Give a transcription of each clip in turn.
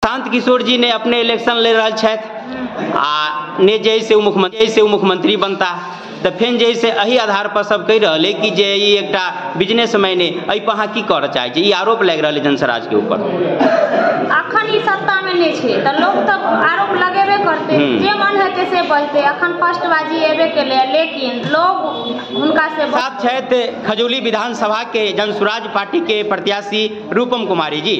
प्रशांत किशोर जी ने अपने इलेक्शन ले रहल छथि आ ने जे से मुख्यमंत्री से मुख्यमंत्री बनता, तऽ फेन जे से एहि आधार पर सब कहि रहल कि जे ई एकटा बिजनेसमैन अइ, एहि पर अहाँ की करऽ चाहै छी? ई आरोप लागि रहल जनसुराज के ऊपर। अखन ई सत्ता में नहीं छै तऽ लोग तऽ आरोप लगेबे करते, जे मन हेतै से बजते। अखन फर्स्ट बाजी एबे केलै, लेकिन लोग हुनका से साथ छथि खजौली विधानसभा के जनसुराज पार्टी के प्रत्याशी रूपम कुमारी जी।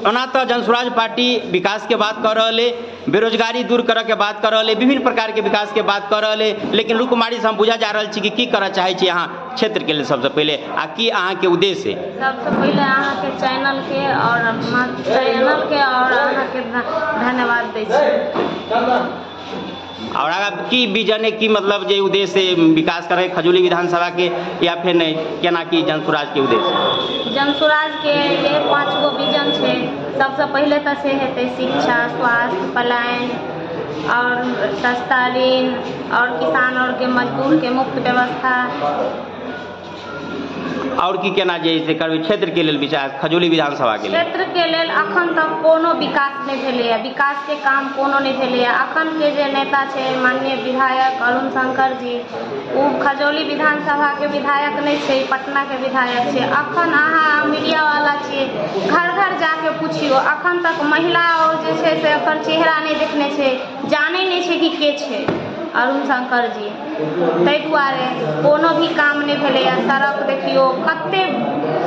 ओना तऽ जनसुराज पार्टी विकास के बात कर रहल है, बेरोजगारी दूर करऽ के बात कर रहल है, विभिन्न प्रकार के विकास के बात कर रहल है, लेकिन रूप कुमारी से हम बुझा जा रहल छी कि की करऽ चाहै छी अहाँ क्षेत्र के लेल सबसे पहिले आ की अहाँ के उद्देश्य है? सबसे पहिले अहाँ के चैनल के और अहाँ के धन्यवाद दै छी। और आगा की विजन है, की मतलब जे उद्देश्य है विकास करे खजौली विधानसभा के या फिर नहीं, केना की जनसुराज के उद्देश्य? जनसुराज के ये 5 गो विजन छै। सबसे पहिले तऽ से हेतै शिक्षा, स्वास्थ्य, पलायन और सस्ता ऋण और किसान और के मजदूर के मुफ्त व्यवस्था। और की केना जे से करबै क्षेत्र के लेल विचार खजौली विधानसभा के लेल? क्षेत्र के लेल अखन तक कोनो विकास नहीं भेलैए, विकास के काम कोनो नहीं भेलैए। अखन के जे नेता छै माननीय विधायक अरुण शंकर जी, ओ खजौली विधानसभा के विधायक नहीं छै, पटना के विधायक छै। अखन अहाँ मीडिया वाला छियै, घर घर जाके पुछियो, अखन तक महिला और जे छै से अखन चेहरा नहीं देखने छै, जानै नहीं छै कि के छै अरुण शंकर जी। ताहि दुआरे कोनो भी काम नहि भेलैए। सड़क देखियौ कते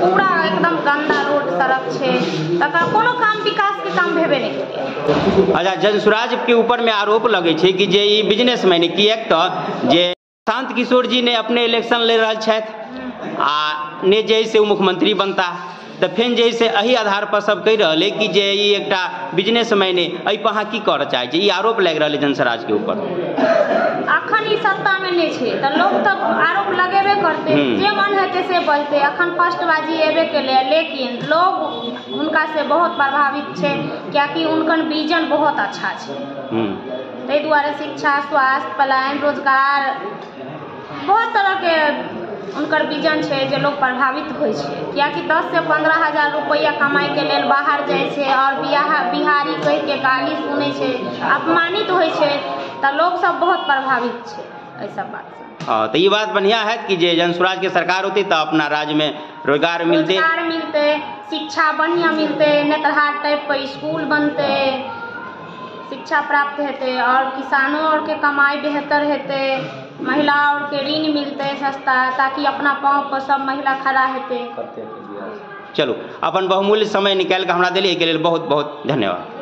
पूरा एकदम गंदा रोड सड़क छै, तकर कोनो काम विकास के काम भेबे नहि केलैए। अच्छा, जनसुराज के ऊपर में आरोप लगै छै कि जे ई बिजनेसमैन, किएक तऽ जे प्रशांत किशोर जी ने अपने इलेक्शन ले रहल छथि आ ने जे से मुख्यमंत्री बनता, तऽ फेन जे से एहि आधार पर सब कहि रहल है कि जे ई एकटा बिजनेसमैन अइ, एहि पर अहाँ की करऽ चाहै छी? ई आरोप लागि रहल है जनसुराज के ऊपर। अखन ई सत्ता में नहीं छै तऽ लोग तऽ आरोप लगेबे करते, जे मन हेतै से बजते। अखन फर्स्ट बाजी एबे केलै, लेकिन लोग हुनका से बहुत प्रभावित छै, कियाकि हुनकर विजन बहुत अच्छा छै। ताहि दुआरे शिक्षा, स्वास्थ्य, पलायन, रोजगार, बहुत तरह के हुनकर विजन छै जे लोग प्रभावित होइ छै। कियाकि 10 से 15 हजार रुपैआ कमाइके लेल बाहर जाइ छै और बिहारी कहिके गाली सुनै छै, अपमानित होइ छै, तऽ लोग सब बहुत प्रभावित छै एहि सब बात से। हाँ, तऽ ई बात बढ़िया है कि जे जनसुराज के सरकार होती तऽ अपना राज्य में रोजगार मिलते, रोजगार मिलते, शिक्षा बढ़िया मिलते, नेतरहाट टाइप के स्कूल बनते, शिक्षा प्राप्त हेतै और किसानों और के कमाई बेहतर हेतै, महिला और के ऋण मिलते सस्ता, ताकि अपना पाँव पर सब महिला खड़ा हेतै। चलू, अपन बहुमूल्य समय निकालि कऽ हमरा देलियै, एहिके लेल बहुत बहुत धन्यवाद।